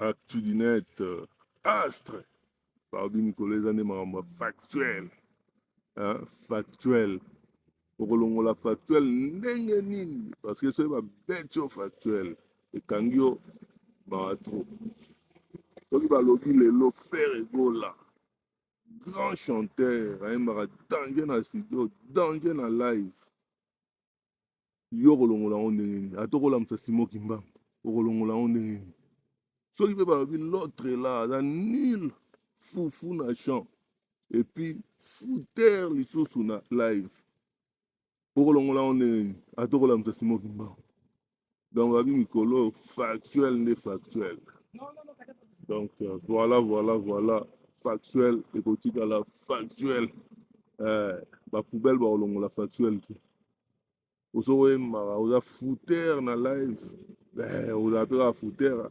Actu du net, astre balobi mikolo eza nde makambo ya factuel, hein, factuel. Okolongola factuel ndenge nini? Parce que soki babeti yo factuel ekangi yo mawa trop. Soki balobi lelo Ferre Gola grand chanteur ayembaka danger na studio, danger na live, yo okolongola yango ndenge nini? Ata okolamwisa Simon Kimbangu, okolongola yango ndenge nini? Soki mpe balobi l'autre là aza nul, fufu na chant et puis fouteur lisusu na live, okolongola yango ndenge nini? Ata okolamwisa Simon Kimbangu. Donc babi mikolo factuel nde factuel. Donc voilà, voilà, voilà, factuel ekotikala factuel. Bapoubelle bakolongola factuel te. Osoki oyembaka oza fouteur na live, ozala mpe kaka fouteur.